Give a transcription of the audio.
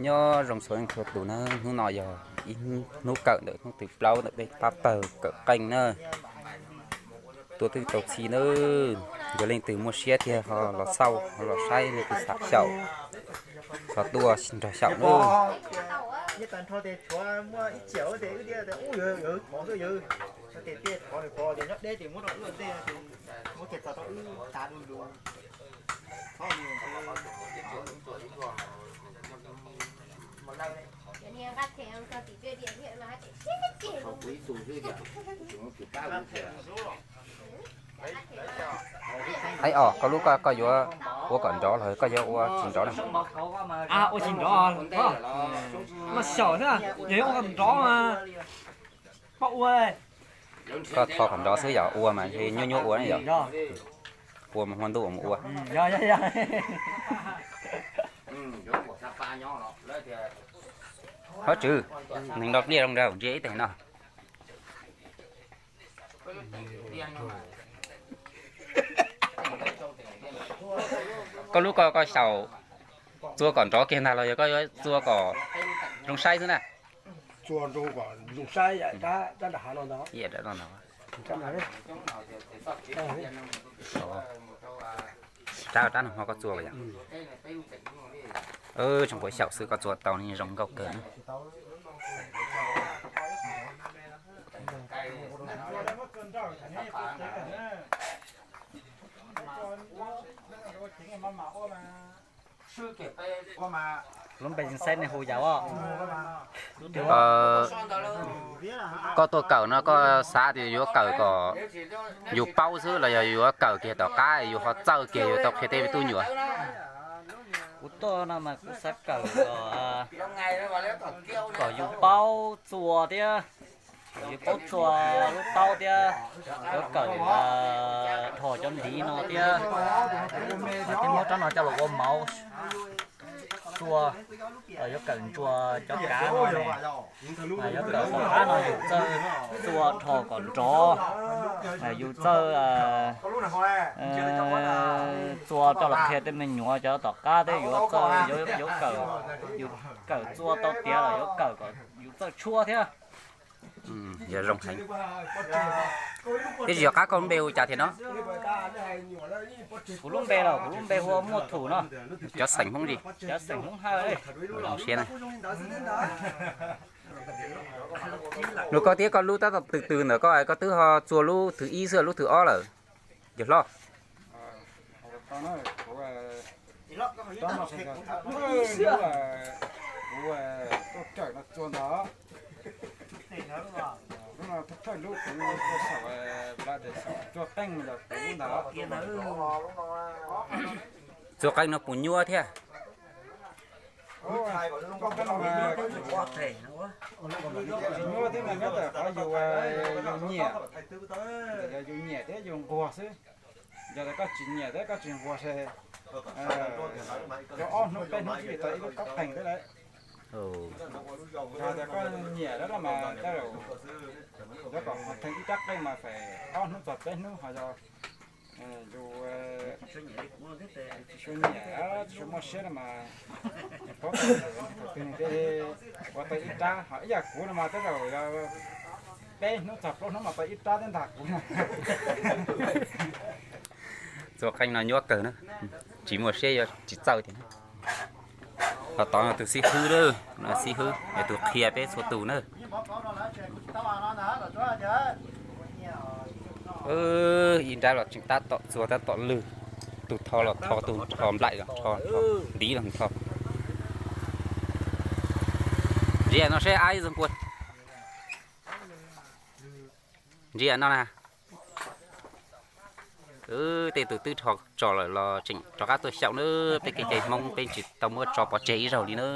Nyob zoo txhua leej txhua tus na, hnub no yog ib hnub kawm ntawm hnub thib plaub ntawm peb pab pawg kawm qeej na. Tua twb tau txhij na, yog leej twg muaj siab tiag ho los xauj ho los saib, leej twg xav xyaum ho tuaj nrog xyaum na. Aib os, koj lub koj yuav ua kom nrov los koj yuav ua tsis nrov na? Ua tsis nrov, noj xyaum xwb, yog yuav ua kom nrov mas pab ua. Koj tho kom nrov xwb yom, ua mas nyuaj nyuaj ua ne yom. Ua mas hmo ntuj mus ua. Hov Tswv, neeg nrov pliaj zoo nraug ntsia ib teg no. Koj lub koj, koj xyaum txua kom nrov kiag ntag los yog koj yuav txua kom zoo saib xwb na? Rab rab no hmo koj txua yom? Tsoom puav xyaum xwb koj txua tau ne zoo nkauj kawg na. Lub npe saib nej hu yam os. Koj tuaj kawm no koj xav tias yuav kawm kom yus paub xwb los yog yuav kawm kiag tom qab yus ho txawj kiag yus tau qhia tej tub nyuam? Kuv tuaj no mas kuv xav kawm kom yus paub txua thiab, kom yus paub txua lub taub thiab, yuav kawm dhos cov ntiv no thiab. Thiab muab rab no coj los ua mauv txua, yuav kawm ntsuas cov kav no ne. Yuav kawm tom qab no yus txawj txua dhos kom nrov, yus txawj txua coj los qhia tej me nyuam cov tom qab thiab, yuav txawj, yuav kawm, yus kawm txua tau tiav los yuav kawm kom yus txawj tshuab thiab. Yog zoo heev. Tiam sis yog qab koj lub npe hu cas tiag no? Kuv lub npe los kuv lub npe hu ua Muaj Thum no. Cov xeem Hmoob li? Cov xeem Hmoob Hawj. Zoo siab na. Nug koj thiab, koj lub tab tom tw tw ntawm koj, koj twb ho txua lub thib ib xwb lub thib ob lawm, yawg hlob? Kuv tuaj kawm no txua ntag. Lub no thawj lub kuv tuaj saum, saum txua qeej los kuv lub ntag. Txua qeej no puas nyuaj thiab? Tsis nyuaj thiab mas nyob ntawm qhov yus, yus nyiam, yog yus nyiam thiab yus nquag xwb. Yog tias koj tsis nyiam thiab koj tsis nquag ces yog ob hnub peb hnub twb tsis tau ib lub taub qeej thiab lawm. Yog tias koj nyiam lawm mas tej zaum yuav kom ho theej ib rab qeej mas feem ob hnub txog peb hnub ho yog yus tsis tshua nyiam, tsis tshua muaj siab no mas paub thaum twg nws thiaj ua tau ib rab, ho ib yam kuv no mas tej zaum yog peb hnub txog plaub hnub mas tau ib rab thiab ntag kuv no. Txua qeej no nyuaj kawg na, tsis muaj siab yuav tsis txawj tiag na. Ho tod no tus xib hwb, xib hwb yog tus qhia peb txhua tus na. Ib nrab los tseem tab tom txuag tab tom lwg, tus tho los tho, tus tho nplaim los tho, ntiv los tho. Ntsia no seb ab zoo nkuas. Ntsia no na. Tej tus twb rho tso lawm los tseem rov qab tuaj xyaum na. Peb kev cai Hmoob peb tsis tau muab tso pov tseg ib zaug li na.